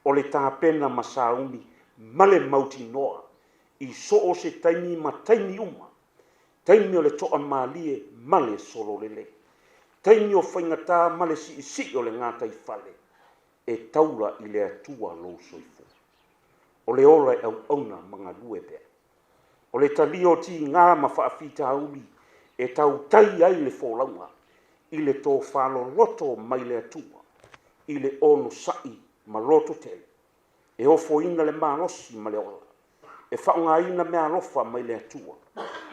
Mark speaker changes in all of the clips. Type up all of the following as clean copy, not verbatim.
Speaker 1: O le tapena ma sauni ma le mautinoa i so o se taimi ma taimi uma, taimi o le toamalie ma le sololelei, taimi o faigata ma le siisii o le gataifale, e taula i le Atua lou soifua. O le ola e auauna ma galue pea. O le talia o tiga ma faafitauli e tautai ai le folauga i le tofa loloto mai le Atua, i le onosai ma lototele, e ofoina le malosi ma le ola, e faaaogaina meaalofa mai le Atua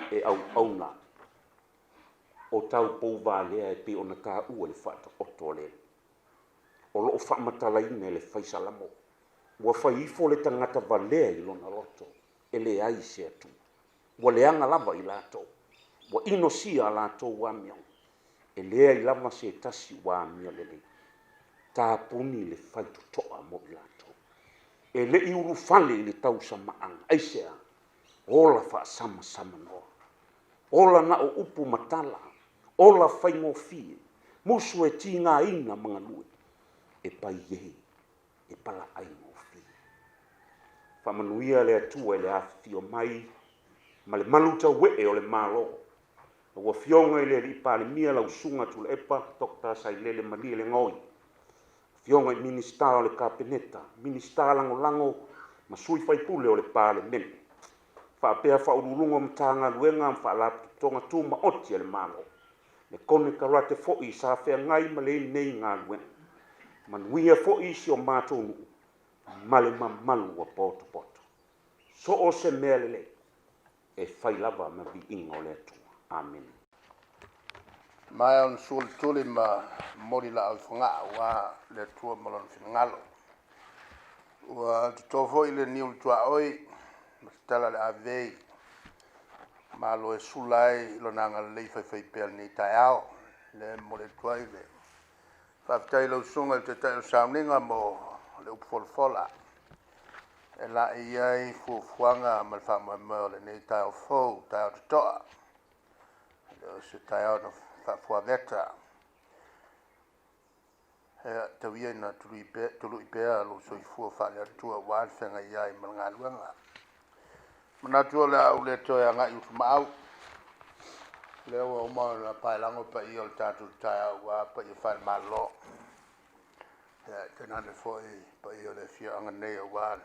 Speaker 1: e auauna ai. O taupou valea e pei ona taua i le Faataoto a le Alii, o lo o faamatalaina e le Fai Salamo, ua fai ifo le tagata valea i lona loto, e leai se Atua. Ua leaga lava i latou, ua inosia a latou amioga, e leai lava se tasi ua amio lelei. Tapuni le faitotoa mo i latou. E le i ulufale i le tausamaaga. Aisea? Ola faasamasamanoa. Ola na o upu ma tala. Ola faigofie. Musu e tigaina ma galue. E paiē, e palaai gofie. Faamanuia le Atua i le afifio mai ma le malutauee o le Malo. Lau Afioga i le Alii Palemia, lau Susuga Tuilaepa Dr. Sailele Malielegaoi, Afioga i Minisita o le Kapeneta, Minisita Lagolago ma sui usufono o le Palemene, faapea Faauluuluga o Matagaluega ma Faalapotopotoga Tumaoti a le Malo, le konekarate foi sa feagai ma lenei galuega. Manuia foi si o matou nuu ma le mamalu ua potopoto. So o se mea lelei, e fai lava ma viiga o le Atua. Amene.
Speaker 2: Maea ona sua le tuli ma momoli laau i Fogaa aua le Atua ma Lona finagalo. Ua toto foi le niu i le tuaoi ma tatala le avei, malo e sula ai lona agalelei faifaipea i lenei taeao. Lea e momoli atu ai le faafetai i lau Susuga i le Taitai o le Sauniga mo le upu folafola e laei ai fuafuaga ma le faamoemoe o lenei taeao fou, taeao totoa. E le o se taeao na faafuaveta. Ia, tau ia ina tului pea lou soifua faale-Atua aua le feagai ai ma le galuega. Manatu o le a ou le toe agai i utumaau, lea ua uma ona paelago paia o le tatou taeao aua paia faale-Malo. Ia, tainane foi paia o le afioaga nei aua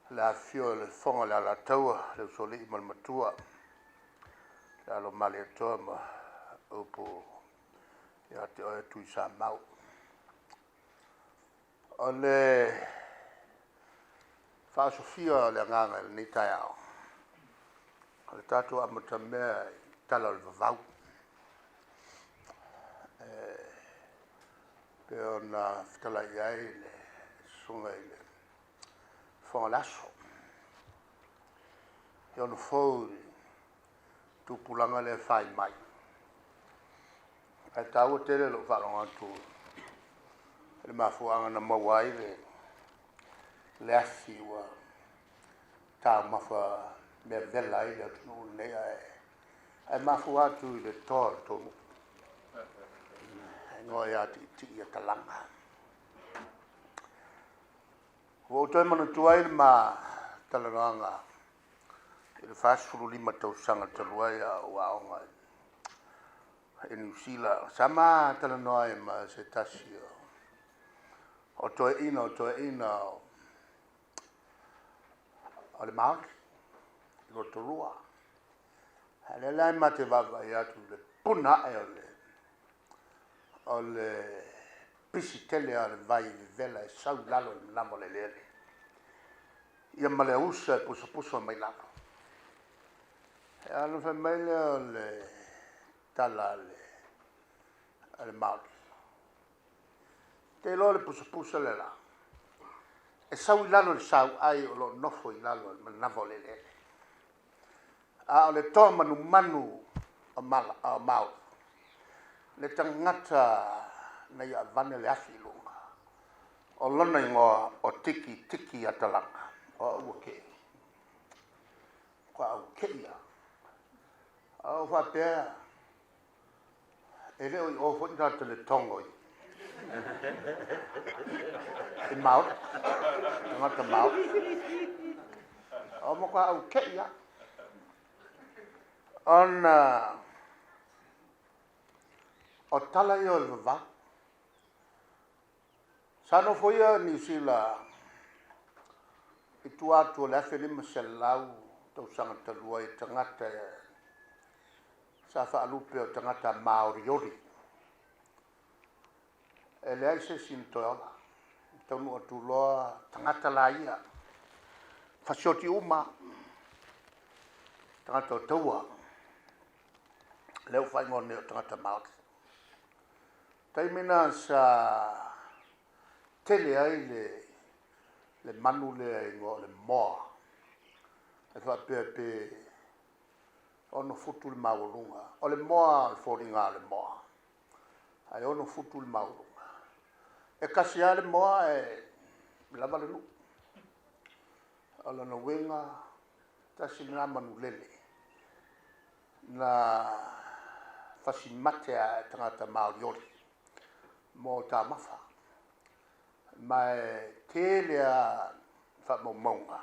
Speaker 2: le afifio o le Fofoga o le Alataua, le Usoalii ma le Matua, le alo o Malietoa ma upu ia te oe Tuisamau. O le faaosofia o le agaga i lenei taeao, o le tatou amatamea i tala o le vavau. E pei ona fetalai ai le susuga i le Fofoga o le Aso. E ono fou i le tupulaga lea e fai mai. Ae taua tele lou faalogo atu i le mafuaaga na maua ai le afi ua taumafa mea vela ai le atunuu lenei, ae mafua atu i le toa o le tou nuu. E igoa ia Tiitii Atalama. Ua ou toe manatua ai le ma talanoaga i le 45 tausaga talu ai a ou aoga i Niu Sila. Sa ma talanoa ai ma se tasi o toeaina o le Maori i Rotorua. A lea la e ma te vaavaai atu i le puna ae o le pisi tele o le vai vevela e sau i lalo i le manava o le eleele. Ia ma le usa e pusapusa mai lalo. E ona fai mai lea o le tala a le Maori. Te iloa le pusapusa le la, e sau i lalo i le sauai o lo o nofo i lalo i le manava o le eleele. A o le toa manumanu o Maori, le tagata na ia avane le afi i luga, o lona igoa o Tiki Tiki Atalama, o au ua kei. Ua au kei ia. A o faapea, e le o i o foi ni tagata le togo i. I Maori. Tagata Maori. O matua au ke'i lava. Ona o tala ia o le vavau. Sa nofoia Niu Sila i tua atu o le 1500 tausaga talu ai e tagata sa faalupe o tagata maoriori. E leai se isi na toe ola. Taunuu atu loa tagata laia, fasioti uma tagata o taua, lea ua faaigoa nei o tagata Maori. Taimi na sa tele ai le manu lea e igoa o le moa, e faapea pe 6 futu le maualuga. O le moa o le foliga o le moa, ae 6 futu le maualuga. E kasi lava le moa e lava le nuu. O lona uiga, tasi lena manulele na fasimate a e tagata maoriori mo taumafa. Ma e tele a faamaumauga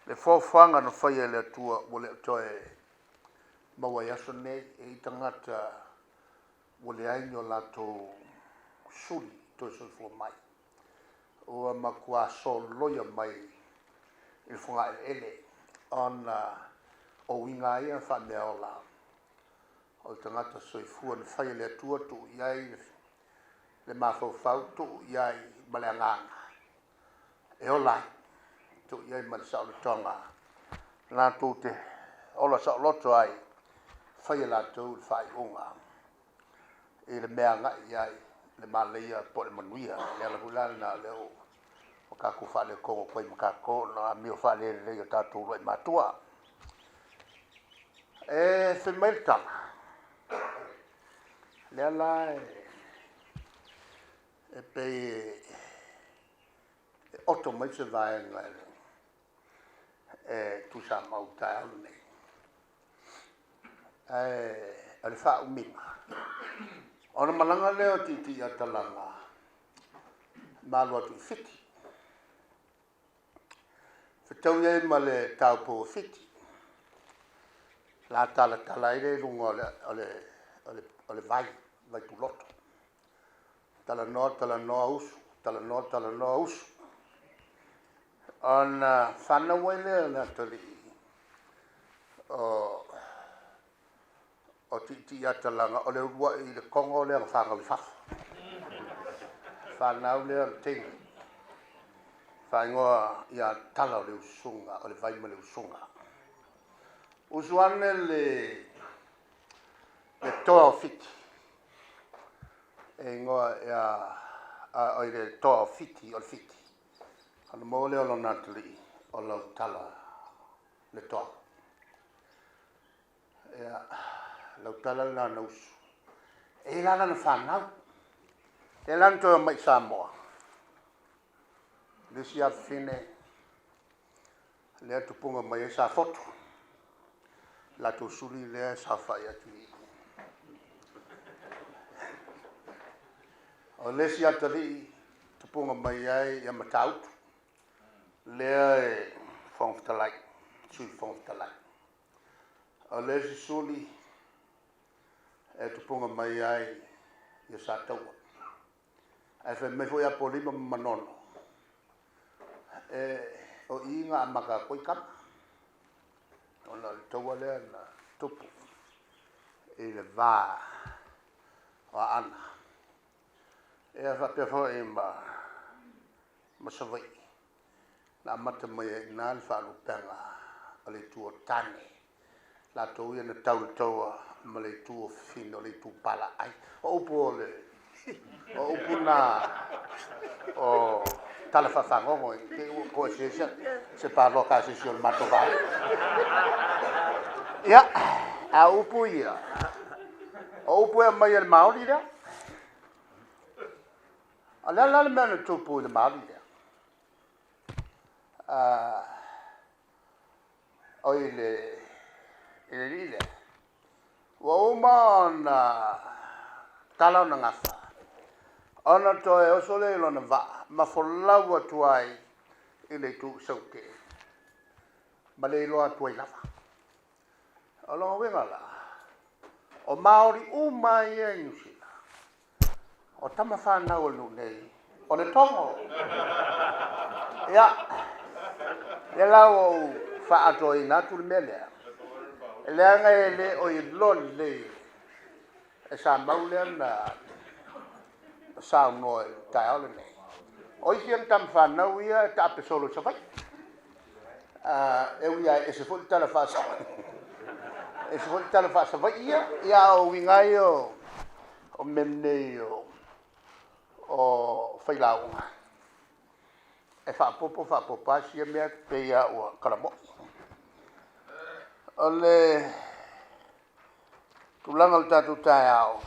Speaker 2: le foafoaga na faia e le Atua ua le o toe maua i aso nei e i tagata ua leai ni o latou suli toe soifua mai. Ua matua soloia mai i le fogaeleele ona o uiga ia faameaola o le tagata soifua na faia e le Atua, tuu i ai le mafaufau, tuu i ai ma le agaga e ola ai, tuu i ai ma le saolotoga latou te ola saoloto ai, faia latou le faaiuga i le mea agai i ai le malaia po o le manuia. Le ala foi la lena o lea ua tatou faaletogo atu ai ma tatou ona amio faalelelei o tatou uluai matua. E fai mai le tala, lea la e pei e oto mai se vaega e tuusamau taeao lenei. Ae o le faaumiga, ona malaga lea o Tiitiiatalaga ma alu atu i Fiti. Fetaui ai ma le taupou o Fiti, la talatala ai le luga o le vai, vai puloto. Talanoa, talanoa, usu, talanoa, talanoa, usu. Ona fanau ai lea le atalii o Tiitiiatalaga, o le uluai i le Togo lea na fanau i fafo. Fanau lea o le teine, faaigoa ia Tala o le Usuga, o le vai ma le usuga. Usu ane le toa o Fiti, e igoa ia o le toa o Fiti, o le Fiti. Ona maua lea o lona atalii o Lautala le toa. Ia, Lautala lena na usu. E la lana fanau. E la na toe mai i Samoa. Le isi afafine lea tupunga mai ai Safotu. Latou suli lea saofai atu i. O le isi atalii tupunga mai ai ia Matautu. Lea e Fofoga Fetalai, Sui Fofoga Fetalai. O le isi suli e tupunga mai ai ia Sataua. Ae fai mai foi Apolima ma Manono, e o i ngā amata atu ai kama. Ona o le taua lea na tupu i le va o Aana. Ia faapea foi ma Savaii. Na amata mai ai ina le faalupega o le itu o tane. Latou ia na tau le taua ma le itu o fafine o le itu palaai. O upu o le o upu na o tala faafagogo te ua koe se paloka a se isi o le matou vaega. Ia, a upu ia, o upu e aumai e le Maori lea. O le a la le mea na tupu i le Maori lea? O i le alii lea. Ua uma ona tala ona gafa. Ona toe oso lea i lona vaa ma folau atu ai i le itu i Saute ma le iloa atu ai lava. O lona uiga la, o Maori uma ia i Niu Sila, o tama fanau a le nuu nei, o le Togo. Ia, lea la ua ou faaatoaina atu le mea lea, leaga e le o iloa lelei e Samau lea na saunoa i le taeao lenei. O isi ana tama fanau ia e taape solo i Savaii. E ui lava e ese foi le tala faa-Savaii, ese foi le tala faa-Savaii ia, ia o uiga lava ia o mea nei o failauga, e faaopoopo faaopoopo lava sia mea pei lava ua kalamoi. O le tulaga o le tatou taeao,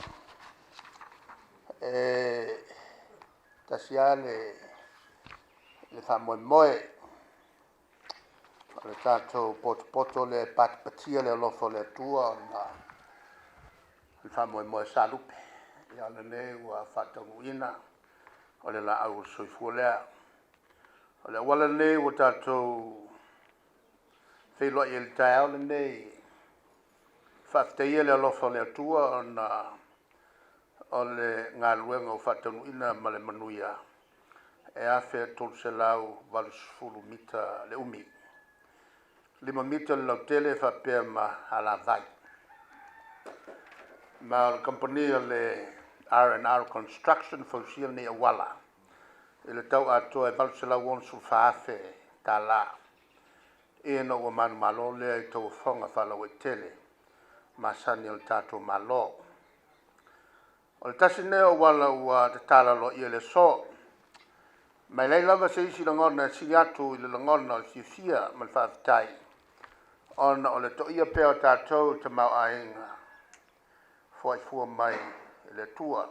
Speaker 2: e tasi lava le faamoemoe o le tatou potopoto lea e patipatia le alofa o le Atua ona o le faamoemoe sa lupe. Ia o lenei ua faataunuuina o le laau o le soifua lea. O le auala lenei ua tatou feiloai ai i le taeao lenei, faafetaia le alofa o le Atua ona o le galuega ua faataunuuina ma le manuia e 1,380 mita le umi, 5 mita le lautele faapea ma alavai. Ma o le kamupani o le R&R Construction fausia lenei auala i le tau atoa e $864,000 tala ina ua manumalo lea i tauofoga faalauaitele masani o le tatou Malo. O le tasi lenei o auala ua tatala loaia i le aso, ma e leai lava se isi lagona e sili atu i le lagona o le fiafia ma le faafetai, ona o le toia pea o tatou i le tamaoaiga foaifua mai e le Atua.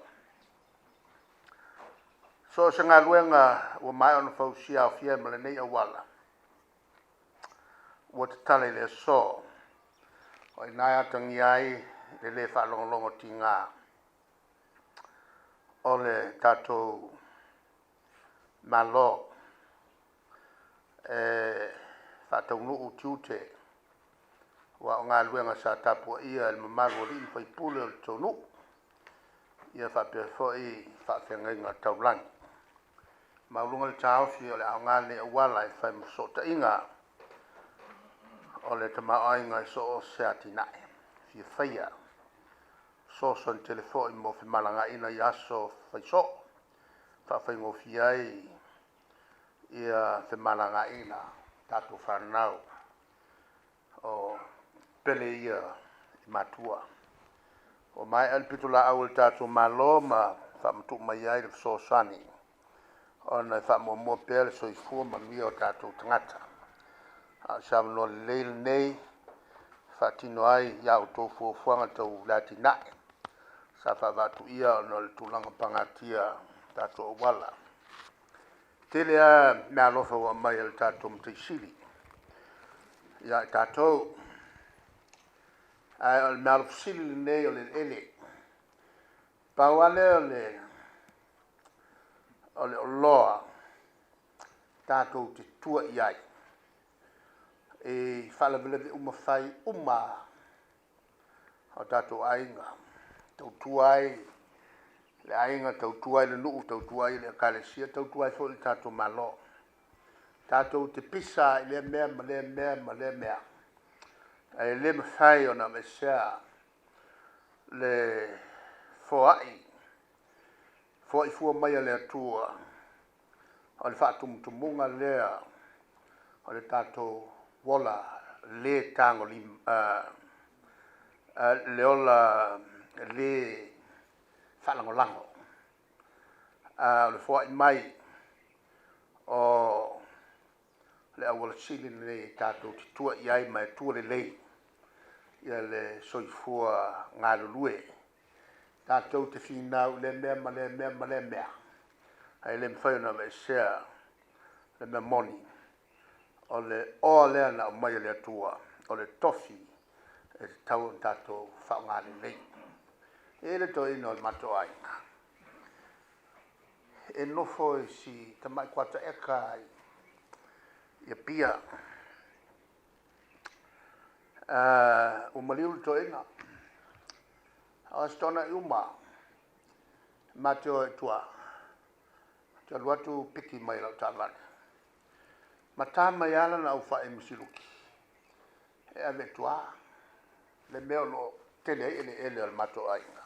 Speaker 2: So o se galuega ua maea ona fausia aofia ai ma lenei auala ua tatala i le aso, o i ina e atagia ai le lē faalogologo tiga o le tatou Malo e faataunuu tiute, aua o galuega sa tapuaia e le mamalu o alii ma faipule o le tou nuu, ia faapea foi faafeagaiga taulagi. Maualuga le taofi o le aoga lenei auala e fai ma fesootaiga o le tamaoaiga i so o se atinae fia faia, fesoasoani tele foi mo femalagaaiga i aso faisoo, faafaigofie ai ia femalagaaiga tatou fanau o pele ia i matua. Ua maea le pitolaau a le tatou Malo ma faamatuu mai ai le fesoasoani ona e faamuamua pea le soifua manuia o tatou tagata. A o se avanoa lelei lenei faatino ai ia outou fuafuaga tau le atinae sa faavaatuia ona o le tulaga pagatia tatou auala. Tele lava meaalofa ua aumai e le tatou Matai Sili ia i tatou, ae o le meaalofa sili lenei o le eleele. Pau lava lea o le oloa tatou te tua i ai i faalavelave uma fai uma o tatou aiga, tautua ai le aiga, tautua ai le nuu, tautua ai le ekalesia, tautua ai foi le tatou Malo. Tatou te pisa i lea mea ma lea mea ma lea mea, ae le mafai ona aveesea le foai fua mai a le Atua o le faatumutumuga lea o le tatou ola le tagolima, le ola le faalagolago. O le foai mai o le auala sili lenei tatou te tua i ai ma e tua lelei ia le soifua galulue. Tatou te finau i lea mea ma lea mea ma lea mea, ae le mafai ona aveesea le mea moni o le oa lea na aumai e le Atua, o le tofi e tatau ona tatou faaaoga lelei. E i ai le toeaina o le matou aiga, e nofo i si tamai kuata eka i Apia. Ua maliu le toeaina. A o Aso Toonai uma, ma te o i tua, te alu atu piki mai lau taavale. Ma ta mai lava lana aufai ma siluki e ave i tua, le mea o lo o tele ai eleele o le matou aiga.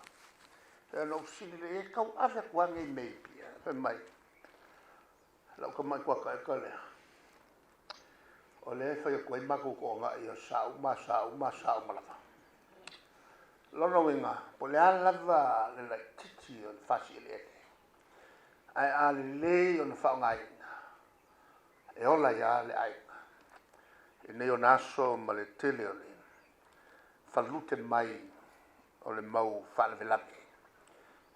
Speaker 2: E ona ou fesili lea, e tau ave atu lava nei mea i Apia. Fai mai, lau tamai kuata eka lea, o lea e fai atu ai matou toagai o sa uma, sa uma, sa uma lava. Lona uiga, po o le a lava le laitiiti o le fasi eleele, ae a lelei ona faaaogaina, e ola ai lava le aiga. I nei ona aso ma le tele o le falute mai o le mau faalavelave.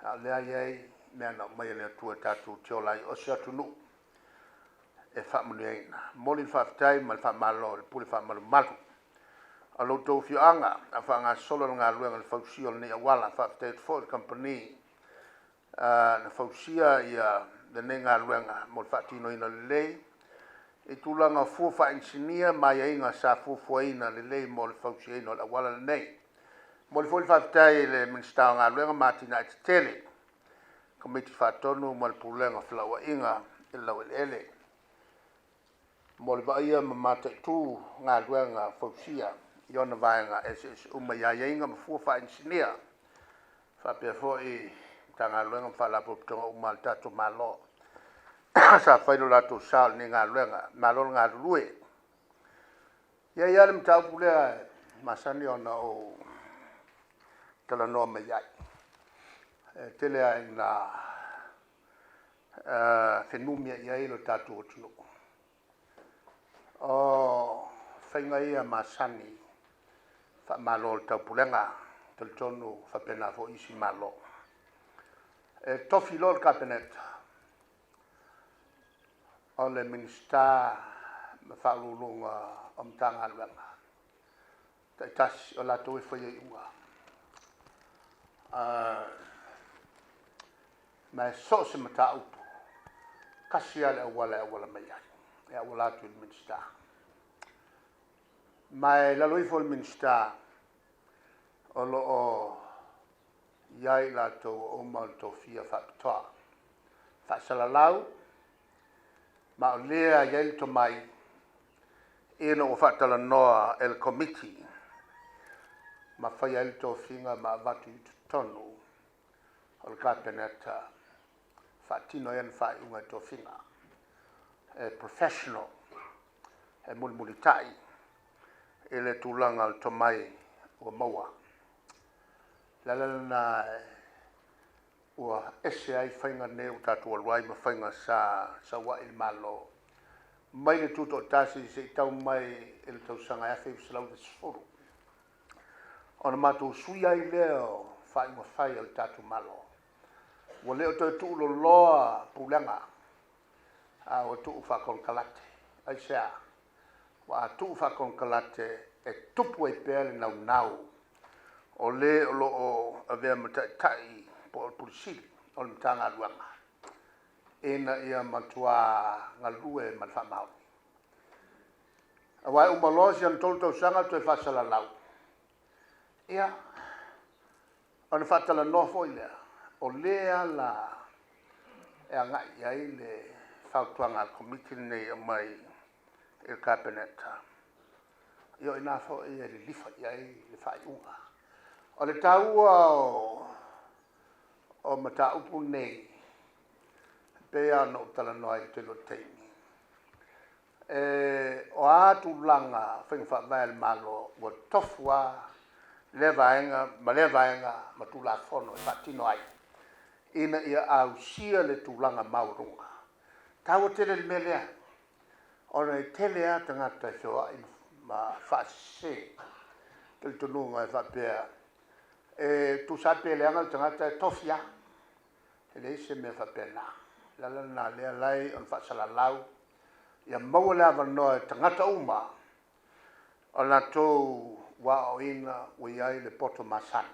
Speaker 2: A o lea e i ai mea na aumai e le Atua tatou te ola ai o se atunuu e faamanuiaina. Momoli le faafetai ma le faamalo i le pule faamalumalu a lo outou afioaga a faagasolo le galuega i le fausia o lenei auala. Faafetai atu foi i le kamupani na fausia ia lenei galuega mo le faatinoina lelei i tulaga o fua faainisinia ma aiaiga sa fuafuaina lelei mo le fausiaina o le auala lenei. Momoli foi le faafetai i le Minisita o Galuega ma Atinae Tetele, Komiti Faatonu ma le Pulega o Felauaiga i le Laueleele mo le vaaia ma mataitu galuega fausia i ona vaega eseese uma i aiaiga ma fua faainisinia, faapea foi Matagaluega ma Faalapotopotoga uma a le tatou Malo sa fai lo latou sao i lenei galuega. Malo le galulue. E i ai lava le mataupu lea e masani ona ou talanoa mai ai. E tele lava ina fenumiai ai lo tatou atunuu. O faiga ia masani faamalo o le taupulega, talitonu faapena foi isi Malo. E tofi loa le Kapeneta, o le Minisita ma Faauluuluga o Matagaluega taitasi o latou e faia iuga. Ma e so o se mataupu, tasi lava le auala e auala mai ai, e auala atu i le Minisita. Ma e lalo ifo o le Minisita o lo o i ai latou ua uma ona tofia faapitoa, faasalalau, ma o lea e i ai le tomai ina ua faatalanoa e le Komiti ma faia ai le tofiga ma avatu i totonu o le Kapeneta faatino ai ana faaiuga i tofiga. E professional, e mulimulitai i le tulaga o le tomai ua maua. O le ala lena ua ese ai faiga nei ua tatou alu ai ma faiga sa sau ai le Malo mai le tutoatasi se i tau mai i le tausaga 1990. Ona matou sui ai lea o faaiuga fai a le tatou Malo. Ua le o toe tuuloloa pulega, a ua tuu faakonekarate. Aisea? Ua a tuu faakonekarate e tupu ai pea le naunau o le o lo o avea ma taitai po o le Pule Sili o le Matagaluega ina ia matua galue ma le faamaoni. Aua e uma loa si ana 3 tausaga toe faasalalau, ia, ona faatalanoa foi lea, o lea ala e agai i ai le fautuaga a le Komiti lenei e aumai i le Kapeneta. Ia o ina foi e lilifa i ai le faaiuga. O le taua o mataupu nei, pei lava ona ou talanoa ai i le tele o taimi, o a tulaga faiga faavae a le Malo ua tofu lava lea vaega ma lea vaega ma Tulafono e faatino ai, ina ia ausia le tulaga maualuga. E taua tele le mea lea, ona e tele lava tagata e feoai ma faasese talitonuga e faapea, e tusa pe leaga le tagata e tofi lava. E leai se mea faapena. O le ala lena lea lai ona faasalalau, ia maua le avanoa e tagata uma o latou ua aoaoina ua i ai le poto masani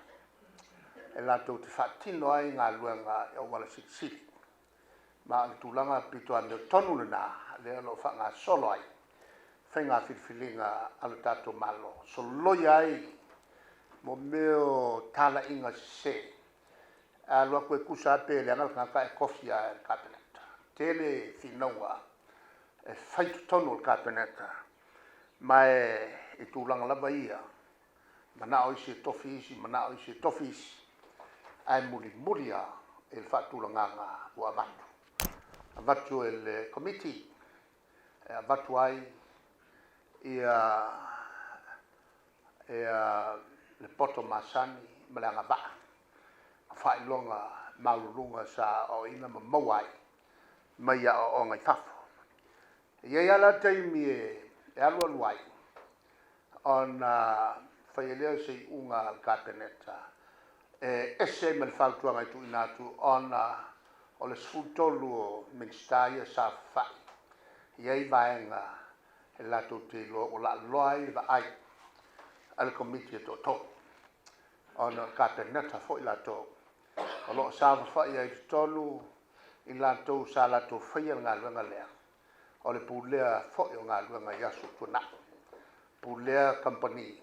Speaker 2: e latou te faatino ai galuega i auala silisili. Ma o le tulaga pito amiotonu lena lea o lo o faagasolo ai faiga filifiliga a le tatou Malo, soloia ai mo mea o talaiga sese. Alu atu e tusa pe leaga le tagata e tofi lava e le Kapeneta. Tele finauga e fai totonu o le Kapeneta, ma e i tulaga lava ia, manao isi e tofi isi, manao isi e tofi isi, ae mulimuli lava i le faatulagaga ua avatu. Avatu e le Komiti e avatu ai ia le poto masani ma le agavaa o faailoga maualuluga sa aoaoina ma maua ai mai aoaoga i fafo. E i ai lava la taimi e alualu ai ona fai ai lea o se iuga a le Kapeneta e ese ai ma le fautuaga e tuuina atu, ona o le 13 o Minisita ia sa faafai e i ai vaega e latou te iloa ua laaloa ai le vaai a le Komiti e toatolu, ona o le Kapeneta foi latou o lo o saofafai ai i totonu i latou sa latou faia le galuega lea, o le pulea foi o galuega i aso tuanai, pulea kamupani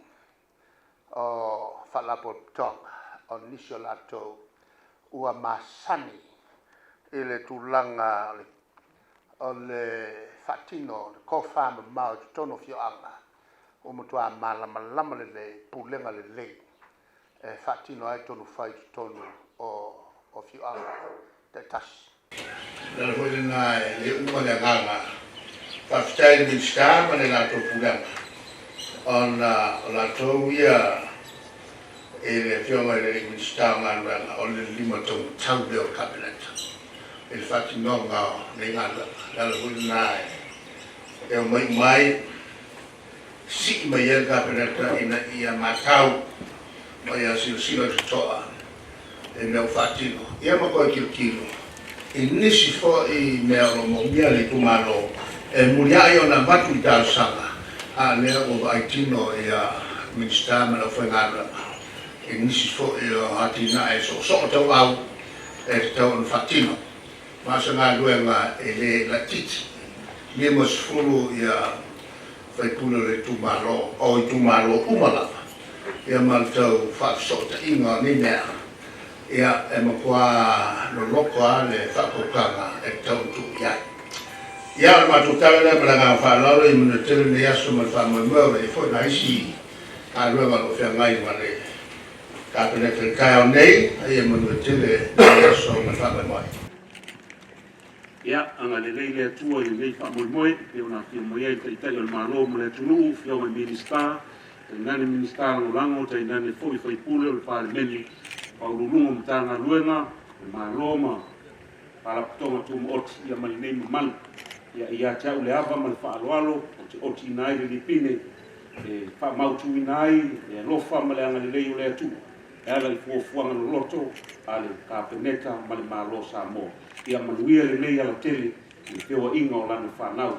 Speaker 2: o faalapotopotoga, o nisi o latou ua masani i le tulaga o le faatino o le tofa mamao i totonu o afioaga, ua matua malamalama lelei, pulega lelei e faatino ai tonu fai i totonu o afioaga taitasi. O le ala foi lena e le uma le agaga faafetai i le Minisita ma le latou pulega, ona o latou ia i le Afioga i le Minisita o Galuega, o le lima taumatau lea o le Kapeneta i le faatinoga o nei galuega. O le ala foi lena e omai uma ai, sii mai ai le Kapeneta ina ia matau ma ia silasila totoa i mea ua faatino, ia ma toe tilotilo i nisi foi mea o lo o moomia le itumalo e muliai ona avatu i talosaga, a o lea ua vaai tino ia Minisita ma le aufaigaluega i nisi foi o atinae soosoo tauau e tatau ona faatino. Ma o se galuega e le laitiiti, 50 ia faipule o le itumalo, o itumalo uma lava, ia ma le tau faafesootaiga o nei mea, ia e matua loloto lava le faautautaga e tatau ona tuu i ai. Ia, o le matou tala lea ma le agaga faaaloalo, ia manuia tele lenei aso ma le faamoemoe o lo o i ai foi nai isi galuega o lo o feagai ma le Kapeneta i le taeao nei, a ia manuia tele lenei aso ma le faamoemoe.
Speaker 1: Ia, agalelei le Atua i lenei faamoemoe, e pei ona afio mai ai le Taitai o le Malo ma le atunuu, Afioga i Minisita, tainane Minisita Lagolago, tainane foi sui usufono o le Palemene, Faauluuluga o Matagaluega, le Malo ma Faalapotopotoga Tumaoti, ia ma lenei mamalu. Ia, ia te au le ava ma le faaaloalo ou te otiina ai le lipine e faamautuina ai le alofa ma le agalelei o le Atua e ala i fuafuaga loloto a le Kapeneta ma le Malo o Samoa. Ia manuia lenei alatele i le feoaiga o lana fanau.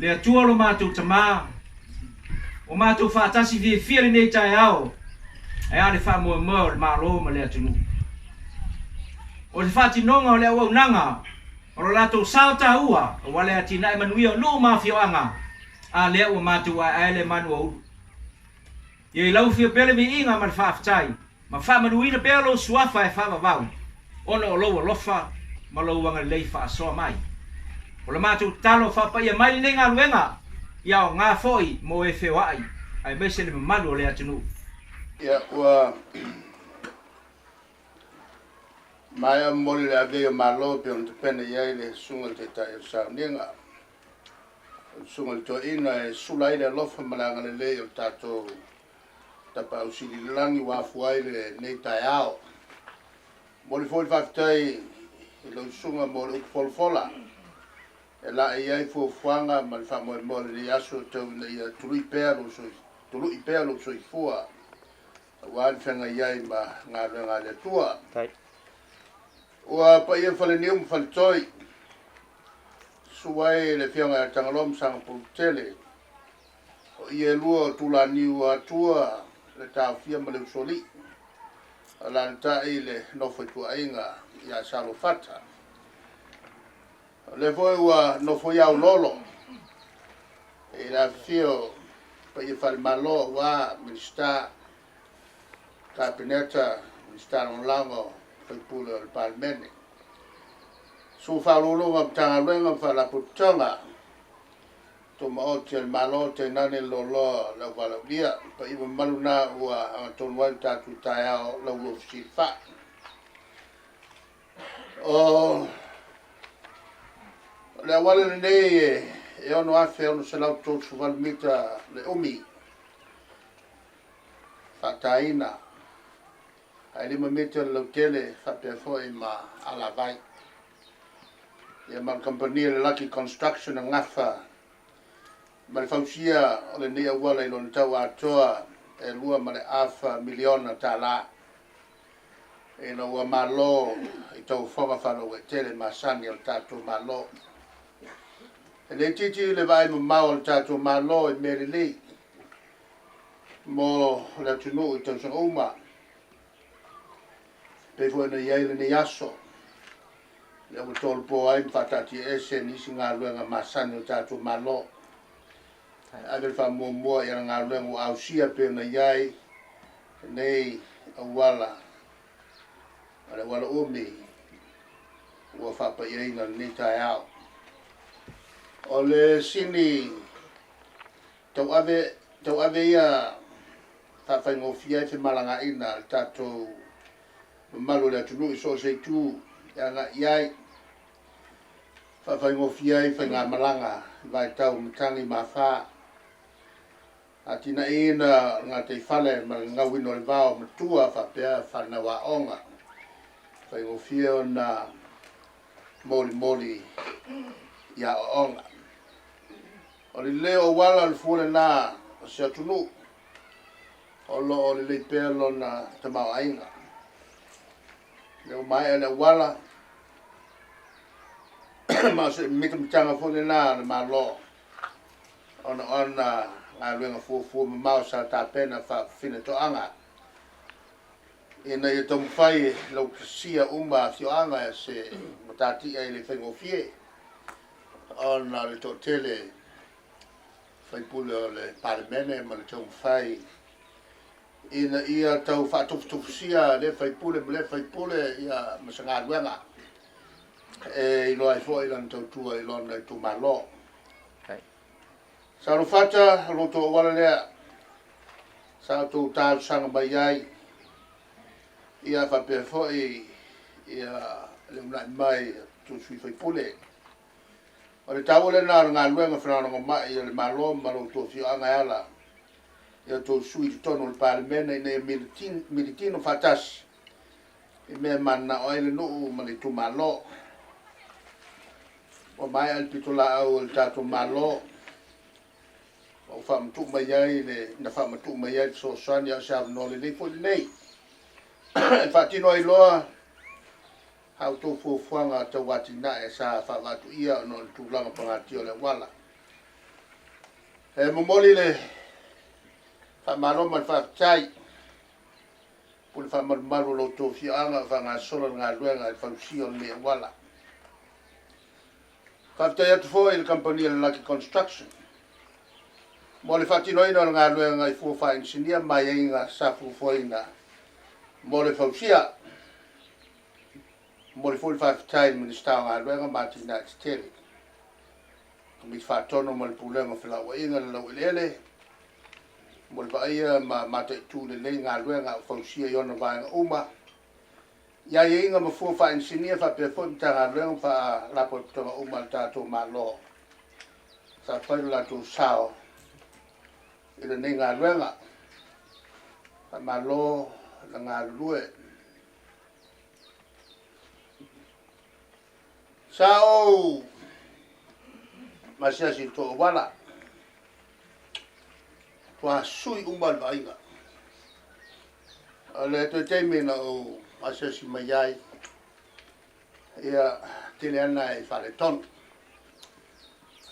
Speaker 3: Le Atua lo matou Tamā, ua matou faatasi fiafia lenei taeao ae a le faamoemoe o le Malo ma le atunuu. O se faatinoga o le auaunaga o lo latou sao taua aua le atinae manuia o nuu ma afioaga, a lea ua matou aeae le manu aulu. Ia i lau afio pea le viiga ma le faafetai, ma faamanuina pea lou suafa e faavavau, ona o lou alofa ma lou agalelei faasoa mai. O le matou tatalo, faapaia mai lenei galuega, ia aoga foi mo e feoai, aemaise le mamalu o le atunuu.
Speaker 2: Ia, ua maea momoli le avea o Malo e pei ona tapena i ai le Susuga i le Taitai o le Sauniga. O le Susuga i le Toeaina e sula ai le alofa ma le agalelei o le tatou Tapaau Sili i le Lagi ua afua ai lenei taeao. Momoli foi le faafetai i lau susuga mo le upu folafola e laei ai fuafuaga ma le faamoemoe o lenei aso tau ina ia tului pea lou tului pea lou soifua aua le feagai ai ma galuega a le Atua. Ua paia Faleniu ma Faletoi, susu ai le afioga ia Tagaloa ma Sagapolutele, o ia e lua o Tulaniu Atua, le Taofia ma le Usoalii, alaalatai le nofo ituaiga ia Salofata. O lea foi ua nofo ia Aulolo i le afifio paia faale-Malo aua Minisita, Kapeneta, Minisita Lagolago, sui usufono o le Palemene. Susu Ofisa Sili o Pulega o Matagaluega ma Faalapotopotoga Tumaoti a le Malo, tainane le loaloa o le auvalaaulia. O paia ma mamalu na ua agatonu ai le tatou taeao lauuafilafai. O le auala lenei e 6,638 mita le umi faataina, ae 5 mita le lautele faapea foi ma alavai. Ia ma le kamupani a le Lucky Construction na gafa ma le fausia o lenei auala i lona tau atoa e $2.5 miliona. Ina ua malo i tauofoga faalauaitele masani a le tatou Malo. E le itiiti le vaai mamao a le tatou Malo i mea lelei mo le atunuu i tausaga uma, e pei foi ona i ai lenei aso, lea ua tolopo ai ma faataatiaese nisi galuega masani a le tatou Malo, e ave le faamuamua i ana galuega ua ausia pei ona i ai lenei auala, o le auala umi ua faapaiaina i lenei taeao. O le sini tauave ia faafaigofie ai femalagaaiga a le tatou mamalu o le atunuu i so o se itu e agai i ai, faafaigofie ai faigamalaga i vaitau o matagi ma afa, atinaeina o le gataifale ma le gagauina o le vao matua faapea fanau aoga, faigofie ona molimoli i aoaoga. O le lelei o auala o le fua lena o se atunuu o lo o lelei pea lona tamaoaiga. Lea ua maea le auala, ma o se mitamitaga foi lena a le Malo ona o ana galuega fuafua mamao sa tapena faafafine toaga ina ia taumafai e lautasia uma afioaga e se matatia e le faigofie ona o le toatele faipule o le Palemene ma le taumafai ina ia tau faatofutofusia lea faipule ma lea faipule ia ma se galuega e iloa ai foi lana tautua i lona itumalo. Salofata, o lo outou auala lea sa outou talosaga mai ai, ia faapea foi ia le uunai mai a outou sui usufono. O le taua lena o le galuega felagolagomai a le Malo ma lo outou afioaga e ala i a outou sui i totonu o le Palemene ina ia militino faatasi i mea e mananao ai le nuu ma le itumalo. Ua maea le pitolaau a le tatou Malo, ua faamatuu mai ai le, na faamatuu mai ai le fesoasoani, a o se avanoa lelei foi lenei e faatino ai loa a outou fuafuaga tau atinae sa faavaatuia ona o le tulaga pagatia o le auala. E momoli le faamalo ma le faafetai pule faamalumalu o lo outou afioaga o faagasolo le galuega i le fausia o lenei auala. Faafetai atu foi i le kamupani a le Lucky Construction mo le faatinoina o le galuega i fua faainisinia ma aiaiga sa fuafuaina mo le fausia. Momoli foi le faafetai i le Minisita o Galuega ma Atinae Tetele, Komiti Faatonu ma le Pulega o Felauaiga i le Laueleele mo le vaaia ma mataitu lelei galuega o fausia i ona vaega uma, i aiaiga ma fua faainisinia faapea foi Matagaluega ma Faalapotopotoga uma a le tatou Malo sa fai lo latou sao i lenei galuega. Faamalo le galulue. Sa ou masiasi i le toauala, ua sui uma le vaaiga. O le toe taimi na ou asiasi mai ai, ia tele ana e faaletonu.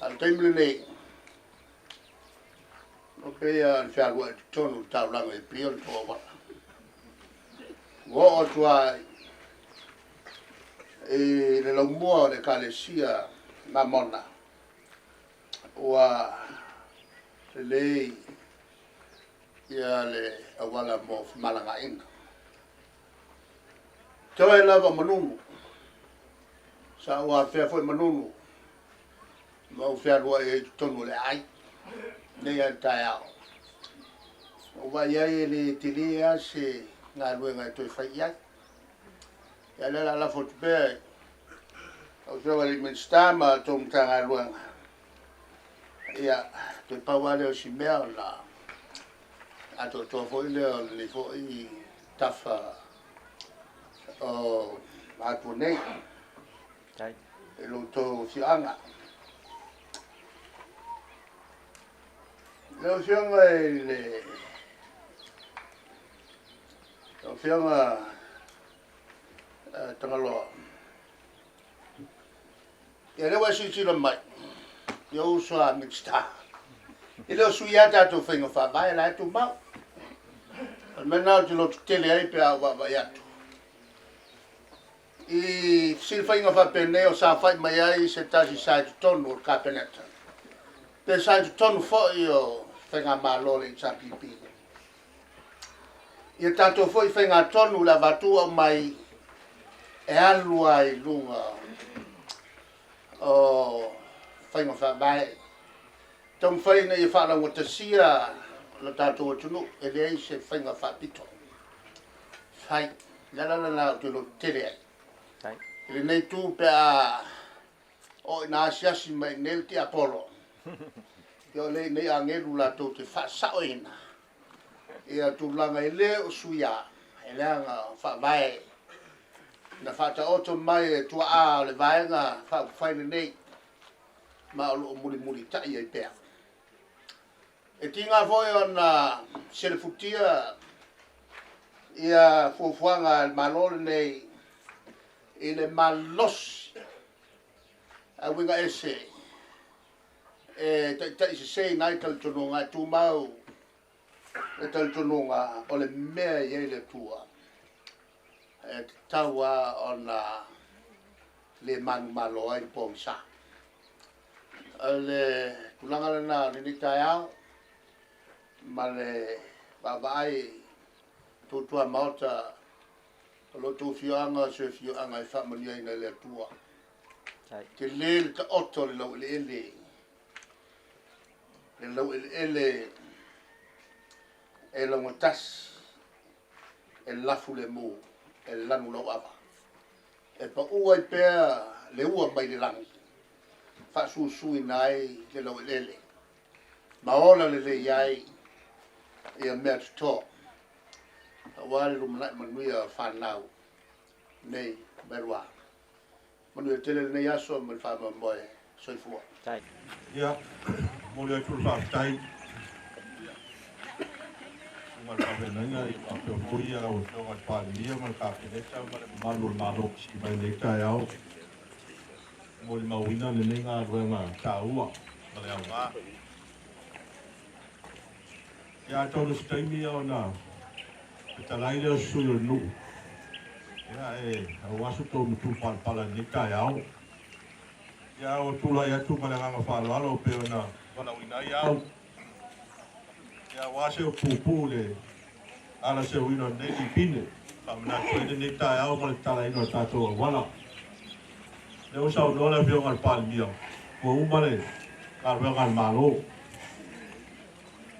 Speaker 2: A o le taimi lenei, o pei lava o le fealuai i totonu o le taulaga i Apia le toauala. Ua oo atu lava i le laumua o le Ekalesia Mamona, ua lelei ia le auala mo femalagaaiga. Toe lava o Manunu, sa ou afea foi Manunu ma ou fealuai ai i totonu o le aai, nei lava i le taeao. Ua ou vaai ai e le tele lava se galuega e toe fai i ai. Ia o lea o le a lafo atu pea i lau Afioga i le Minisita ma la outou Matagaluega, ia, toe pau lava lea o si mea ona atoatoa foi lea o lenei foi tafa o Atua nei i lo outou afioaga. Lau Afioga i le Lau Afioga Tagaloa, ia lea ua e silasila mai, ia uso a Minisita, e le o suia lava tatou faiga faavae, la e tumau. O le mea lena ou te lototele ai pe a ou vaavaai atu. I fesilafaiga faapenei o saofai mai ai se tasi sa i totonu o le Kapeneta, pe sa i totonu foi o Faigamalo a le HRPP. Ia tatou foi faigatonu le avatu aumai e alu lava i luga o faiga faavae. Taumafai ina ia faalaugatasia lo tatou atunuu, e leai se faiga faapito. Fai. O le ala lena ou te lototele ai. I lenei itu pe a oo ina asiasi mai i inei le tiapolo, ia o lea i inei agelu latou te faasaoina ia tulaga e le o suia, e leaga o faavae na faataoto mai e tuaa o le Vaega Faaupufai lenei, ma o lo o mulimulitai ai pea. E tiga foi ona selefutia ia fuafuaga a le Malo lenei i le malosi a uiga ese e taitaiseseina ai talitonuga, e tumau le talitonuga o le mea e i ai le Atua, e tatau lava ona le manumalo ai le pogisa. O le tulaga lena o lenei taeao ma le vaavaai i tuamaota o lo outou afioaga, o se afioaga e faamanuiaina e le Atua. Tele le taoto o le laueleele, le laueleele e laugatasi, e lafu lemu, e lanu lauava, e pau ai pea le ua mai le lagi, faasusuina ai le laueleele, ma ola lelei ai ia mea toto, aua le lumanai manuia o fanau nei melua. Manuia tele lenei aso ma le faamoemoe. Soifua.
Speaker 4: Ia, momoli atu le faafetai i le faafeagaiga i faapea foi lau Afioga i le Palemia ma le Kapeneta ma le mamalu o le Malo mai lenei taeao. Molimauina lenei galuega taua ma le aoga. Ia atonu se taimi ona fetalai lea o se sui o le nuu, ia e aua so outou matupalapala i lenei taeao. Ia ua tulai atu ma le agaga faaaloalo pei ona valaauina ai au, ia aua se upu puupuu i le ala seuina o lenei lipine, faamanatu ai lenei taeao ma le tatalaina o tatou auala. Lea ua saunoa le Afioga i le Palemia, ua uma le galuega a le Malo.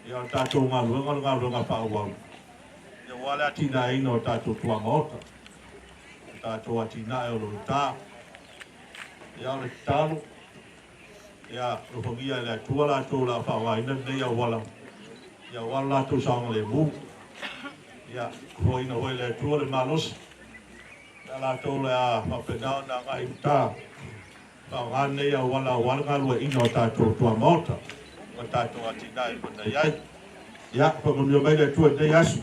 Speaker 4: Ia o le tatou galuega o le galuega faaauau, ia aua le atinaeina o tatou tuamaota, o tatou atinae o lo o i uta. Ia o le tatalo, ia alofagia e le Atua latou o le a faaaogaina lenei auala, ia aua lo latou saogalemu. Ia foaiina foi e le Atua le malosi, ia latou o le a faapena ona agai i uta. Faaaoga lenei auala aua le galueaiina o tatou tuamaota ma tatou atinae e pei ona i ai. Ia, faamanuia mai le Atua i lenei aso.